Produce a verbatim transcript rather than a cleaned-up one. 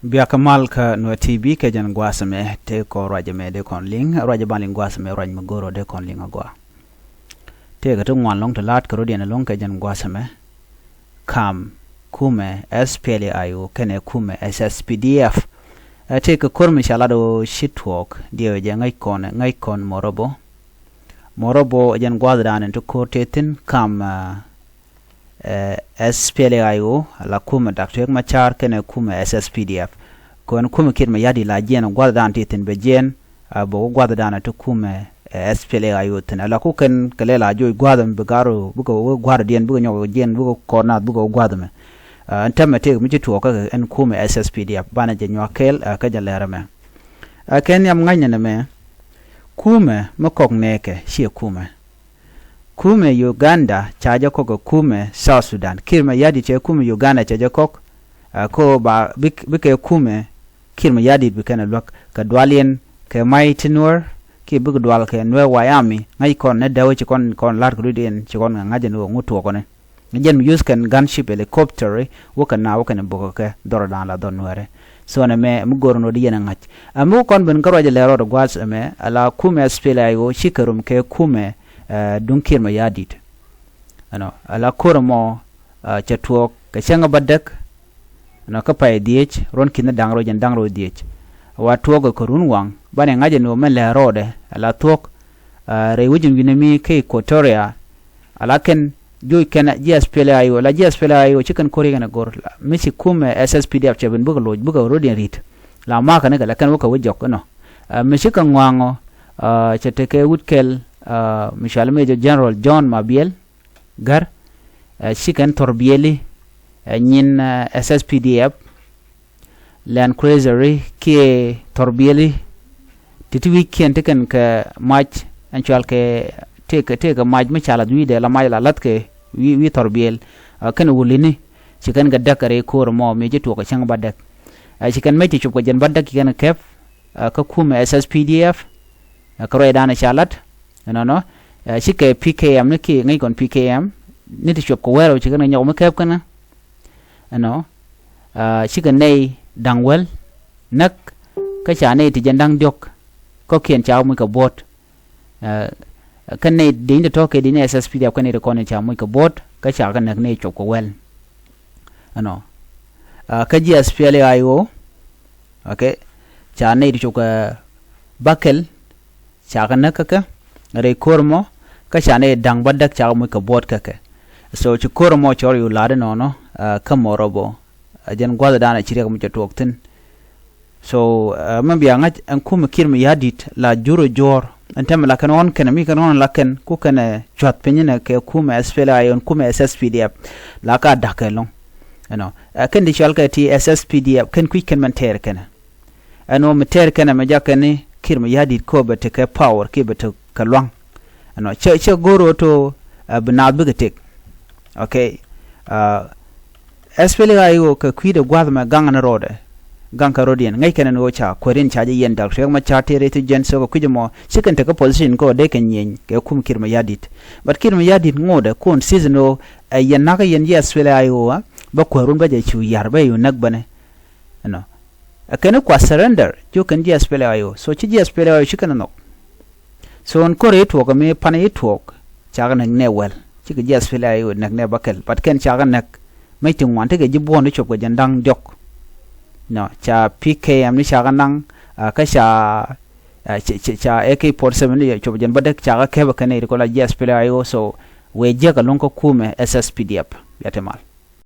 Biakä mal kä Nuer T V kɛ jɛn gua̱a̱th ɛmɛ, tëë kɔ ruac ɛmɛ dee kɔn liŋ, ruac ɛ ban liŋ gua̱a̱th ɛmɛ, ruac mi go̱o̱r ɔ dee kɔn liŋ agua. Tëëkɛ ti ŋuan lɔ̱ŋ ti la̱t kɛ rɔ̱diɛn ɛlɔ̱ŋ kɛ jɛn gua̱a̱th ɛmɛ. Kam kumɛ S P L A I O kɛnɛ kumɛ S S P D F. Ɛ tëëkɛ ko̱r mi ca lat ɣöö ci tuɔɔk diɛw jɛ ŋäc kɔn, ŋäc kɔn Morobo. Morobo ɛ jɛn gua̱a̱th dan in ti ko̱r tëë thi̱n kam, ɛ, ɛ, S P L A I O, ala kumɛ Dak Riek Machar kɛnɛ kumɛ S S P D F. Kɔn kumɛ Kiir Mayardit la jiɛn gua̱a̱th dan ti thi̱n bɛ jiɛn, a, bɛ wä gua̱a̱th dan ti kumɛ, ɛ, S P L A I O thi̱n. Ala ku kɛn kɛ lɛ la joc gua̱a̱th mi bi ga̱r ro, bikɛ wä gua̱a̱th diɛn, bikɛ nyɔk jiɛn, bikɛ kɔr naath, bikɛ wä gua̱a̱th mɛ. A, ɛn tɛmɛ tëëk mi ci tuɔɔk kä ɛn kumɛ S S P D F, banɛ jɛ nyuak kɛɛl, a, kä jɛ lɛr ɛmɛ. A, kɛn nhiam ŋa̱cnɛ nɛmɛ, kumɛ mi kɔk nɛɛkɛ, ciɛ kumɛ. Kumɛ Uganda ca jɛ kɔk kɛ kumɛ South Sudan. Kiir Mayardit cɛ kumɛ Uganda cɛ jɛ kɔk, a, ko ba bik-, bikɛ kumɛ Kiir Mayardit bi kɛn ɛ luäk kɛ dualiɛn kɛ Mighty Nuer, kiɛ bikɛ dual kɛ Nuer White Army, ŋäc kɔn ni dɛw ci kɔn, kɔn la̱r kɛ duidiɛn ci kɔn ŋa̱c ni ɣöö ŋut tuɔɔkɔni. Jɛn mi use kɛn gunship helicopter, wä kɛn na wä kɛn bokä kɛ dhɔr dan la dhɔr Nuɛrɛ. So nɛmɛ mi go̱r nɔ di yɛn a ŋa̱c. A mi wä kɔn ben kä ruac lɛ rɔɔd gua̱a̱th ɛmɛ, ala kumɛ S P L A I O cikɛ rom kɛ kumɛ, ɛ, duŋ Kiir Mayardit. Ɛnɔ, ala ko̱r ɛmɔ, ɛ, cɛ tuɔɔk kɛ cäŋ ɛ bädäk. Ɛnɔ, kä pay dhiec, ruɔ̱n ki̱n da̱ŋ rɛw jɛn da̱ŋ rɛw dhiec. Wa tuɔɔk ɛ kɛ run waŋ, banɛ ŋa̱c ɛn ɣöö mɛn lɛ rɔɔdɛ, ala thuɔ̱k, ɛ, rɛy wec in wi̱nɛ mi kä Equatoria, ala kɛn joc kɛn ji̱ S P L A I O, la ji̱ S P L A I O ci kɛn ko̱r yɛ kɛn a go̱r, la mi ci kumɛ S S P D F cɛ ben bikɛ loc, bikɛ rɔ̱diɛn ri̱t. La makä ni kɛ la kɛn wä kɛ wä jɔk inɔ. Ɛ, mi ci kɛ ŋuaŋɔ, ɛ, cɛ tekɛ wut kɛl, ɛ, mi cɔal Major General John Mabiel Gär, ɛ, ci kɛn thɔrbiɛli, ɛ, nyin, ɛ, S S P D F, Land Cruiser-i kiɛ thɔrbiɛli, ti ti wi̱c kiɛn ti kɛn kɛ mac, ɛn cual kɛ tëëkɛ, tëëkɛ mac mi ca lath wi̱i̱dɛ la mac la lath kɛ wi̱i̱, wi̱i̱ thɔrbiɛl, ɛ, kɛn wulini, ci kɛn kɛ däk kɛ rɛy ko̱r ɛmɔ mi ci tuɔɔk kɛ cäŋ bädäk. Ɛ, ci kɛn mec ti cop kɛ jɛn bädäk ci kɛn kɛ kɛp, ɛ, kä kumɛ S S P D F, ɛ, kä ruacdan ca lat, ɛnɔnɔ, ɛ, cikɛ P K M ni kiɛ ŋäc kɔn P K M, ni ti cop kɛ wɛrɛ ci kɛn kɛ nyɔk mi kɛp kɛn, ɛnɔ, ɛ, cikɛ nɛy da̱ŋ wäl näk, kä ca nɛy ti jɛn da̱ŋ diɔ̱k, kɔ̱kiɛn ca muc kɛ buɔ̱t. Ɛ, kä nɛy deny ti tɔ̱ kɛ deny S S P D F kä nɛy ti kɔn in ca muc kɛ buɔ̱t, kä ca kɛ näk nɛy cop kɛ wɛl. Ɛnɔ. Ɛ, kä ji̱ S P L A I O, okay, ca nɛy ti cop kɛ bäkɛl, ca kɛ näk kä kɛ rɛy ko̱r mɔ, kä ca nɛy da̱ŋ bädäk ca kɛ muc kɛ buɔ̱t kä kɛ. So ci ko̱r mɔ cɔr yu la̱t inɔnɔ, ɛ, kä Morobo. Ɛ, jɛn gua̱thdan ɛ ci riɛk mi cɛ tuɔɔk thi̱n. So, ɛ, mi bia ŋa̱c ɛn kumɛ Kiir Mayardit la jur ɛ juɔ̱ɔ̱r. Ɛn tɛmɛ la kɛn ɣɔn kɛn mi kɛn ɣɔn la kɛn ku kɛn ɛ cua̱th piny nɛ kɛ kumɛ S P L A I O ɛn kumɛ S S P D F. La ka da̱k kɛ lɔ̱ŋ. Ɛnɔ. Ɛ, kɛn di cual kɛ ti S S P D F kɛn kui̱c kɛn mɛn tɛɛr kɛn. Ɛn ɣöö mi tɛɛr kɛn ɛmɛ jak kɛn ni Kiir Mayardit kɛ ɣöö bɛ tekɛ power kiɛ bɛ tekɛ lua̱ŋ. Ɛnɔ, cɛ, cɛ go̱o̱r ɣöö to, ɛ, bi naath bikɛ tëk. Okay. Ɛ, S P L A I O kɛ kui̱dɛ gua̱a̱th ɛmɛ gaŋ ni rɔɔdɛ. Gaŋ kɛ rɔɔdiɛn. Ŋäc kɛn ɛn ɣöö ca kuäärin ca jɛ yɛn Dak Riek Machar tëë rɛy thi̱n jɛn, so kɛ kui̱c ɛmɔ ci kɛn tekɛ position kɛ ɣöö dee kɛ nyieny kɛ kum Kiir Mayardit. But Kiir Mayardit ŋotdɛ kun season ɣöö ɛ yɛn na̱k ɛ yɛn ji̱ S P L A I O, ɛ, bä kuäärun bä jɛ cu yar bä yɛ cu näk bänɛ. Ɛnɔ. Ɛ kɛn i̱ kua surrender, jiök kɛn ji̱ S P L A I O. So ci ji̱ S P L A I O ci kɛn ɛ nhɔk. So ɛn ko̱r i̱ tuɔɔk ɛmi pan i̱ tuɔɔk, cakɛ näk nɛ wɛl. Cikɛ ji̱ S P L A I O näk nɛ bäkɛl. But kɛn cakɛ näk. Mec ti ŋuan tekɛ ji̱ buɔ̱n i̱ cop kɛ jɛn da̱ŋ diɔ̱k. Nɔ, ca P K M ni cakɛ naŋ, a, kä ca, a, ca, ca, ca A K forty-seven ni cop kɛ jɛn bädäk cakɛ kɛpɛ kɛn i̱ ti kɔn la ji̱ S P L A I O. So wëë jiäk ɛlɔ̱ŋ kä kumɛ S S P D F. Bia te mal.